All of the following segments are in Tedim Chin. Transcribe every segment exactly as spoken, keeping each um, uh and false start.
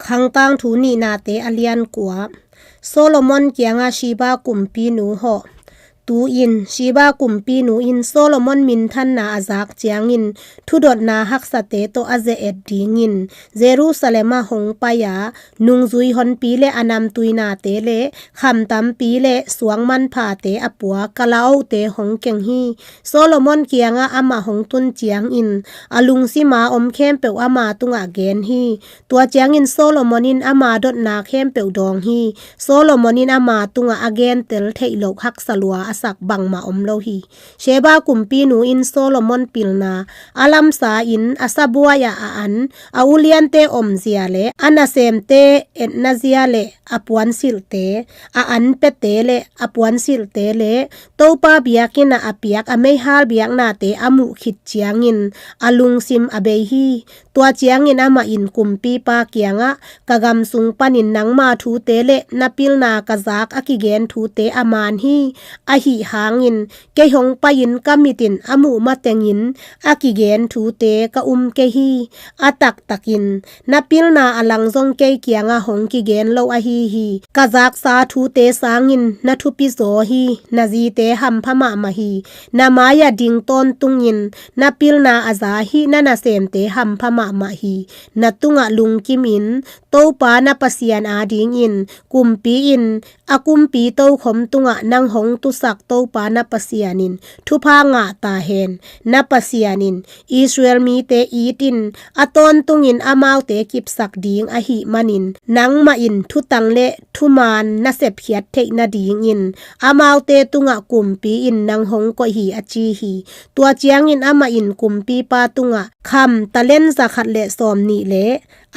Khangtangthu nihnate a lian kua. Solomon kiangah Sheba kumpinu hawh. Tu-in Sheba kumpinu in Solomon minthanna a zak ciangin thudotna haksate tawh a ze-et dingin Jerusalem ah hong pai-a, nungzui honpi le a namtuinate le kham tampi le suang manphate a pua kalaohte hong keng hi. Solomon kiangah amah hong tun ciangin a lungsima om khempeuh ama tungah gen hi. Tua ciangin Solomon in ama dotna khempeuh dawng hi. Solomon in ama tungah a gentel theih loh haksa lua a sak bangmah om lo hi. Sheba kumpinu in Solomon pilna, a lamsa in a sabuai-ah a an, a uliante omzia le a nasemte etnazia le a puansilhte, a anpiate le a puansilhte le Topa biakinn ah a piak a meihal biaknate a muh khit ciangin a lungsim a bei hi. Tua ciangin amah in kumpipa kiangah, ka gam sung panin nangma thute le na pilna ka zak a kigen thute a man hi. Ahi hangin kei hong pai-in ka mit in a muh matengin a kigen thute ka um kei hi. A taktakin na pilna a lang zong kei kiangah hong kigen lo ahi hi. Ka zaksa thute sangin na thupi zaw hi. Na zite hampha mahmah hi. Na mai-ah ding tawntungin na pilna a za hih na nasemte hampha mahmah hi. Na tungah lungkimin Topa na Pasian adingin kumpi in, a kumpi tokhom tungah nang hong tusak Topa na Pasian in thupha ngah ta hen. Na Pasian in Israel mite it in a tawntungin amaute kipsak ding ahih manin nangmah in thutang le thumaan na sepkhiat theih nadingin amaute tungah kumpi in nang hong koih hi, a ci hi. Tua ciangin amah in kumpipa tungah kham talent za khat le sawmnih le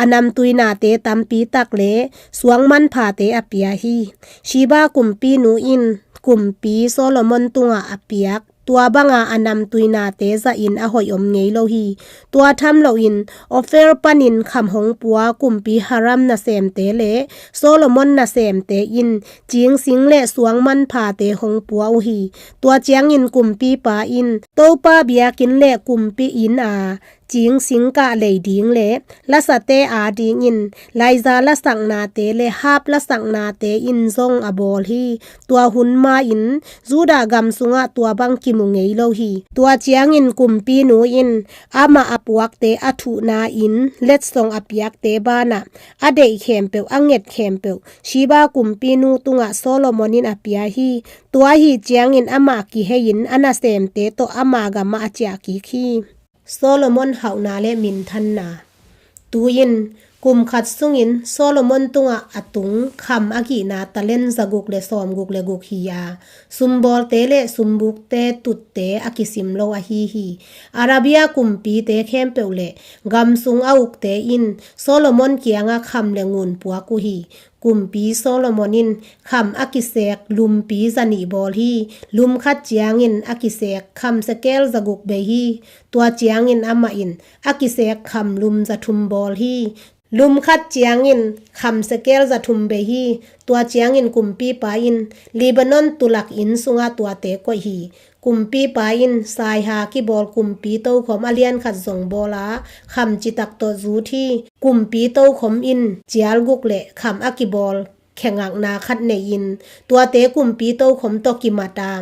a namtuinate tampi tak le suang manphate a pia hi. Sheba kumpinu in kumpi Solomon tungah a piak tua banga a namtuinate zahin a hoih om ngei lo hi. Tua tham loin Ophir panin kham hong pua kumpi Hiram nasemte le Solomon nasemte in cingsing le suang manphate hong pua uh hi. Tua ciangin kumpipa in Topa biakinn le kumpi inn a cingsing kahlei ding le lasate adingin laiza lasaknate le hap lasaknate in zong a bawl hi. Tua hun ma-in Judah gam sungah tua bang kimu ngei lo hi. Tua ciangin kumpinu in amah a puakte a thuhna in letsong a piakte banah a deih khempeuh, a nget khempeuh Sheba kumpinu tungah Solomon in a pia hi. Tua ahi ciangin amah kihei-in a nasemte tawh ama gamah a ciah kik hi. Solomon hauhna le minthanna. Tu-in kum khat sungin Solomon tungah a tung kham a gihna talent zaguk le sawmguk le guk hi-a, sumbawlte le sumbukte tutte a kisim lo ahi hi. Arabia kumpite khempeuh le gam sung a ukte in Solomon kiangah kham le ngun puak uh hi. Kumpi Solomon in kham a kisek lumpi zanih bawl hi. Lum khat ciangin a kisek kham sekel zaguk bei hi. Tua ciangin amah in a kisek kham lum zathum bawl hi. Lum khat ciangin kham sekel zathum bei hi. Tua ciangin kumpipa in Lebanon tulak inn sungah tuate koih hi. Kumpipa in saiha kibawl kumpi tokhom a lian khat zong bawl a, kham citak tawh zut hi. Kumpi tokhom in cial guk le kham a kibawl khengakna khat nei-in tuate kumpi tokhom tawh kimat a,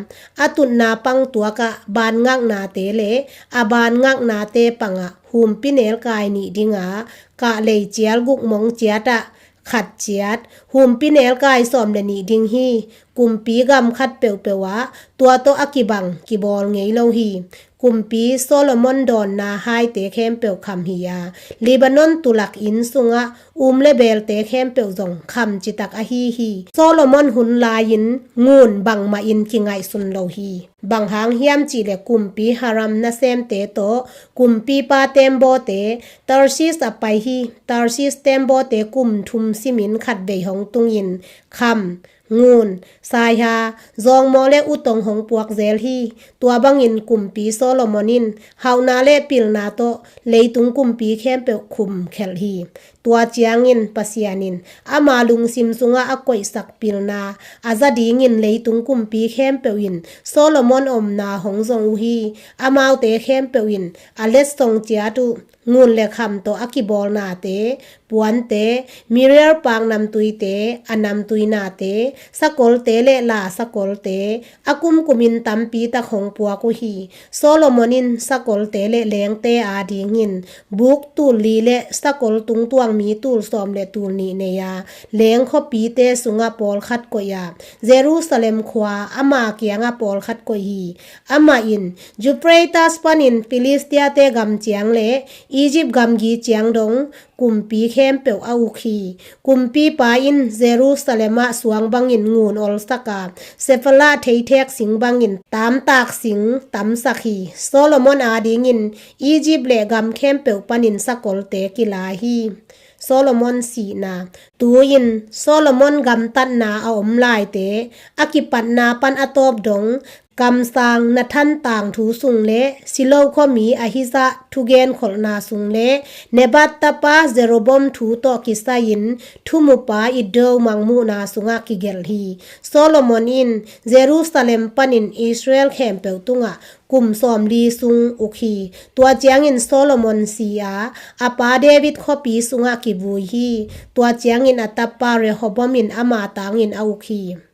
a tutna pang tuakah banngaknate le a banngaknate pangah humpi nelkai nih dinga, kahlei cial guk mong ciatah khat ciat, humpi nelkai sawm le nih ding hi. Kumpi gam khat peuhpeuh ah tua tawh a kibang kibawl ngei lo hi. Kumpi Solomon dawnna haite khempeuh kham hi-a, Lebanon tulak inn sungah um le belte khempeuh zong kham citak ahi hi. Solomon hun lai-in ngun bangmah in kingaihsun lo hi. Bang hang hiam cihleh kumpi Hiram nasemte tawh kumpipa teembawte Tarshish a pai hi. Tarshish teembawte kum thum simin khatvei hong tungin kham, ngun, saiha, zawngmawh le utong hong puak zel hi. Tua bangin kumpi Solomon in hauhna le pilna tawh leitung kumpi khempeuh khum khelh hi. Tua ciangin Pasian in ama lungsim sungah a koihsak pilna a za dingin leitung kumpi khempeuh in Solomon omna hong zong uh hi. Amaute khempeuh in a letsong ciat uh ngun le kham tawh a kibawlnate puante, mirial paak namtuite, a namtuinate, sakolte le la sakolte, a kumkumin tampi tak hong puak uh hi. Solomon in sakolte le leengte adingin buk tul li le sakol tungtuang mi tul sawm le tul nih nei a, leeng khuapite sungah pawlkhat koih a, Jerusalem khua ama kiangah pawlkhat koih hi. Amah in Euphrates panin Filistiate gam ciang le Egypt gamgi ciang dong kumpi khempeuh a uk hi. Kumpipa in Jerusalem ah suang bangin ngun olsak a, Shephelah theithek sing bangin taamtaak sing tamsak hi. Solomon adingin Egypt le gam khempeuh panin sakolte kila hi. Solomon sihna. Tu-in Solomon gamtatna a om laite a kipatna pan a tawp dong, kamsang Nathan tangthu sung le Shiloh khuami Ahijah thugen kholhna sung le Nebat tapa Jeroboam thu tawh kisai-in thumupa Iddo mangmuhna sungah kigelh hi. Solomon in Jerusalem panin Israel khempeuh tungah kum sawmli sung uk hi. Tua ciangin Solomon si a, a pa David khuapi sungah kivui hi. Tua ciangin a tapa Rehoboam in ama tangin a uk hi.